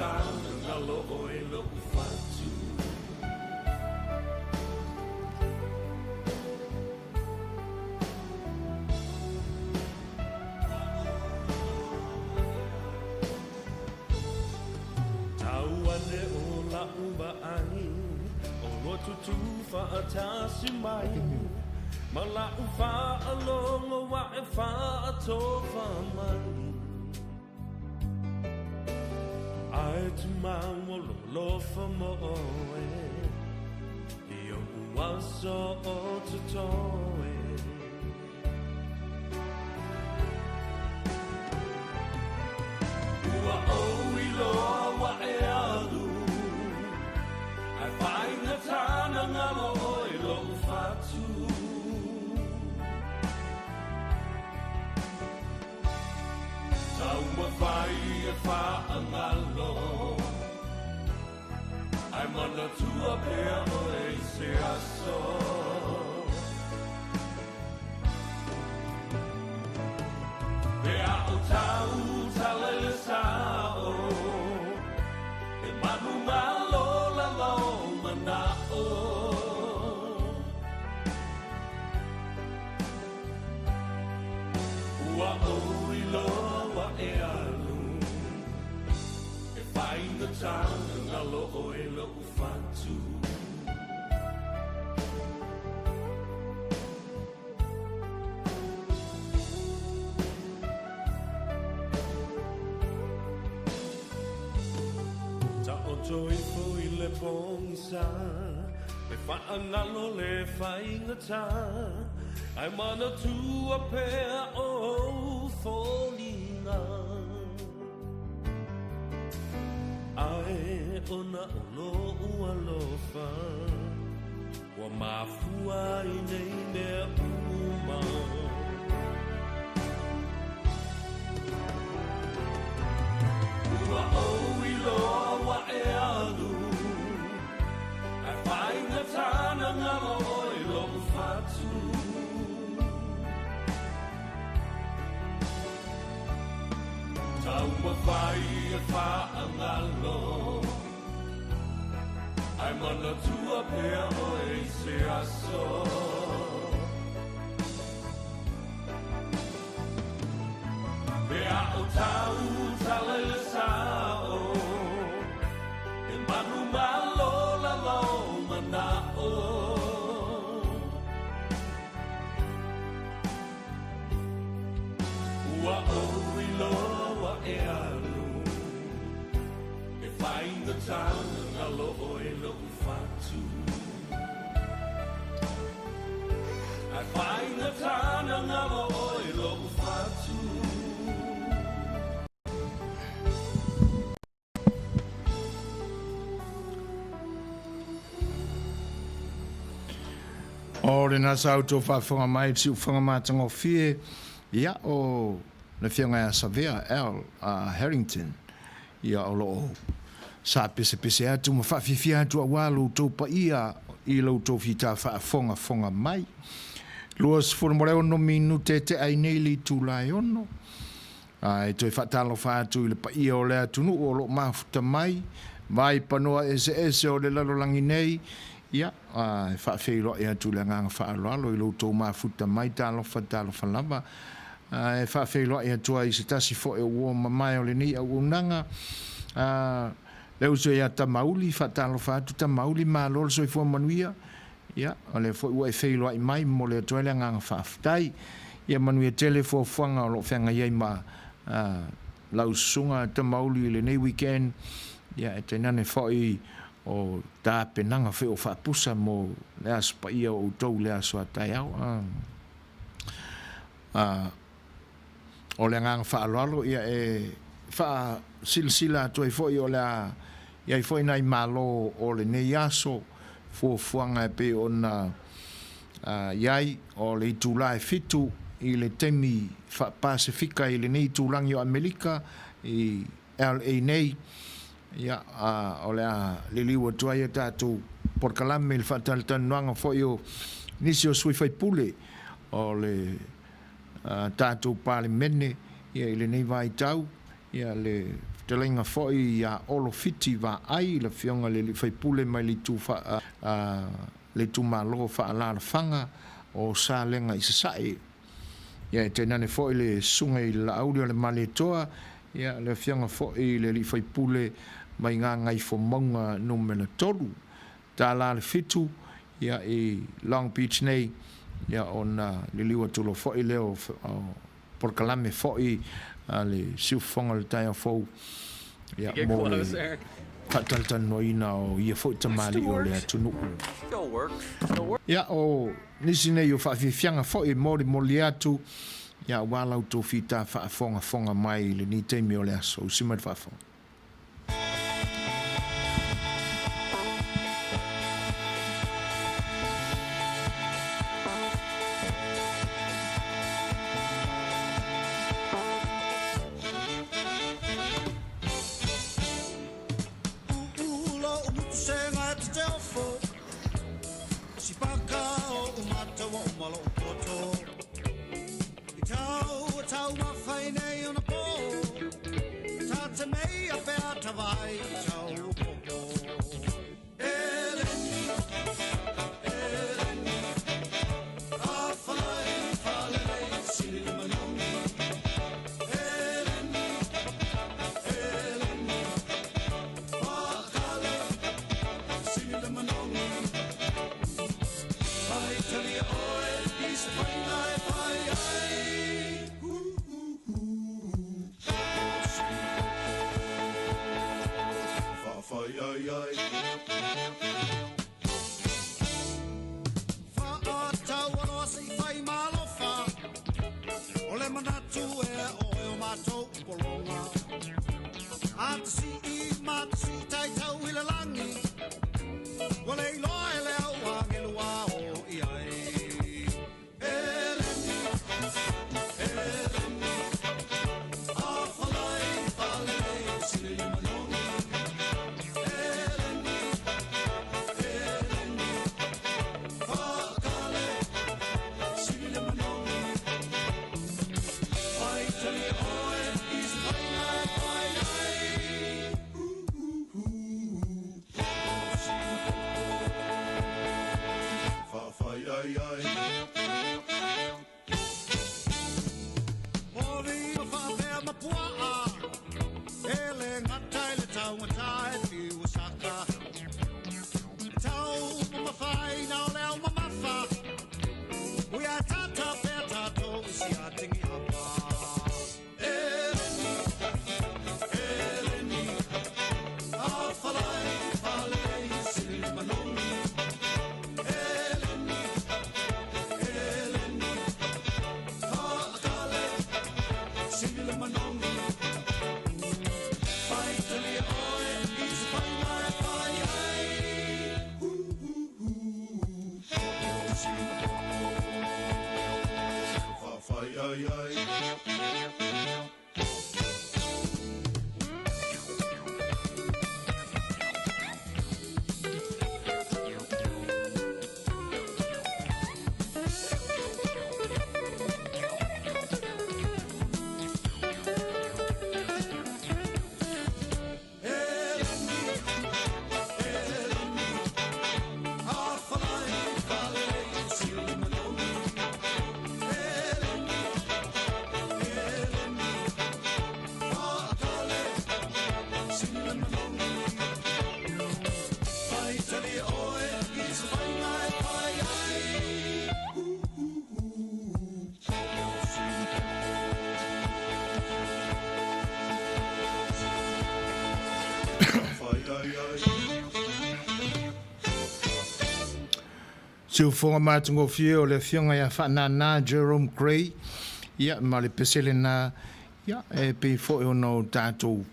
Faigata na galo ʻoe loʻu fatu. Tau ane o laʻu vaai, ʻOlua tutū faʻatasi mai, Ma laʻu faalogo aʻe faatofa mai. Ae tumau o lou alofa mo ʻoe, I oʻu aso o totoe. Ua ʻoi loa ua e alu, Ae faigata na galo ʻoe loʻu fatu. Taumafai e faagalo, Ae manatua pea ʻoe i se aso. Pe a o tau tala i le sao, E manu malo lalo manao. Ua ʻoi loa ua e alu, E faigata na galo ʻoe loʻu fatu. Taoto ifo i le pogisa, E faagalo le faigata, Ae manatua pea ou foliga. Ae ona o loʻu alofa, Ua mafua i nei mea uma. Ua ʻoi loa ua e alu, Ae faigata na galo ʻoe loʻu fatu. Taumafai e faagalo, Ae manatua pea ʻoe i se aso. Pe a o tau tala i le sao, E manu malo lalo manao. Ua ʻoi loa ua e alu, E faigata na galo ʻoe loʻu fatu. Ae faigata na galo ʻoe loʻu fatu. O lena sa outou faafofoga mai i le siufofoga matagofie, ia, o le Afioga ia Savea L. Harrington, ia o lo o sa pesepese atu ma faafiafia atu auā lo outou paia i lo outou fita faafogafoga mai. 26 minute te ai nei le itula e ono. A e toe faatalofa atu i le paia o le atunuu o lo o mafuta mai, vai panoa eseese o le lalolagi nei, ia, a e faafeiloai atu i le agaga faaaloalo i lo outou mafuta mai, talofa, talofa lava. A e faafeiloai atu ai i se tasi foi o uo mamae o lenei auaunaga, a le uso ia Tamauli, faatalofa atu Tamauli, malo le soifua manuia, Ia, o lea foi ua e feiloai mai, momoli atu ai le agaga faafetai. Ia manuia tele fuafuaga o lo o feagai ai ma lau susuga Tamauli i lenei weekend, ia e tainane foi o tapenaga foi o faapusa mo le Aso Paia o outou i le aso a taeao. O le agaga faaaloalo, ia e faasilasila atu ai foi o le a i ai foi nai malo o lenei aso, fuafuaga e pei ona i ai o le itula e fitu i le taimi faa-Pasefika i lenei itulagi o Amelika i LA nei, ia, o le a liliu atu ai a tatou polokalame i le faatalatalanoaga foi o nisi o sui faipule o le tatou Palemene ia i lenei vaitau, ia le Fetalaiga foi ia Olo Fiti Vaai, le Afioga i le Alii Faipule mai le itu le itumalo faaalaalafaga o Salega i Sasae. Ia e tainane foi le Susuga i le Laauli o le Malietoa, ia le Afioga foi i le Alii Faipule mai Gagaifomauga Numera 3. Tala le 7, ia i Long Beach nei, ia ona liliu atu loa foi lea o polokalame foi a le Siufofoga o le Taeao Fou, ia mo le faatalatalanoaina o ia foi tamalii o le atunuu. Ia o nisi nei o faafiafiaga foi e molimoli atu, ia aua la outou fita faafogafoga mai i lenei taimi o le aso. Usi mai le faafofoga. Siufofoga matagofie o le Afioga ia Faanana Jerome Grey, ia ma le pese lena, ia e pei foi ona o tatou.